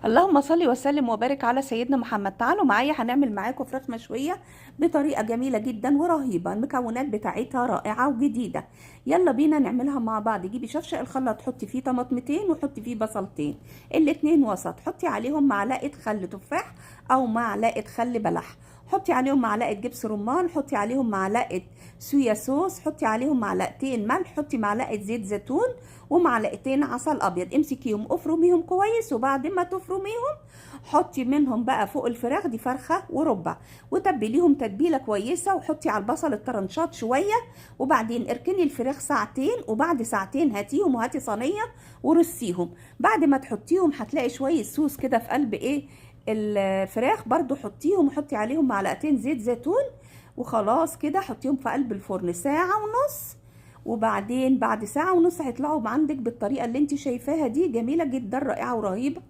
اللهم صل وسلم وبارك على سيدنا محمد. تعالوا معايا هنعمل معاكم فراخ مشوية بطريقة جميلة جدا ورهيبه، المكونات بتاعتها رائعة وجديدة. يلا بينا نعملها مع بعض. جيبي شفشق الخلاط، حطي فيه طماطمتين وحطي فيه بصلتين الاتنين وسط، حطي عليهم معلقه خل تفاح او معلقه خل بلح، حطي عليهم معلقه جبس رمان، حطي عليهم معلقه صويا صوص، حطي عليهم معلقتين ملح، حطي معلقه زيت زيتون ومعلقتين عسل ابيض. امسكيهم افرميهم كويس، وبعد ما تفرميهم حطي منهم بقى فوق الفراخ دي فرخة وربع، وتبليهم تتبيله كويسة، وحطي على البصل الطرنشات شوية، وبعدين اركني الفراخ ساعتين، وبعد ساعتين هاتيهم وهاتي صينية ورصيهم. بعد ما تحطيهم هتلاقي شوية صوص كده في قلب ايه الفراخ، برضو حطيهم وحطي عليهم معلقتين زيت زيتون، وخلاص كده حطيهم في قلب الفرن ساعة ونص. وبعدين بعد ساعة ونص هيطلعوا عندك بالطريقة اللي انت شايفاها دي، جميلة جدا رائعة ورهيبة.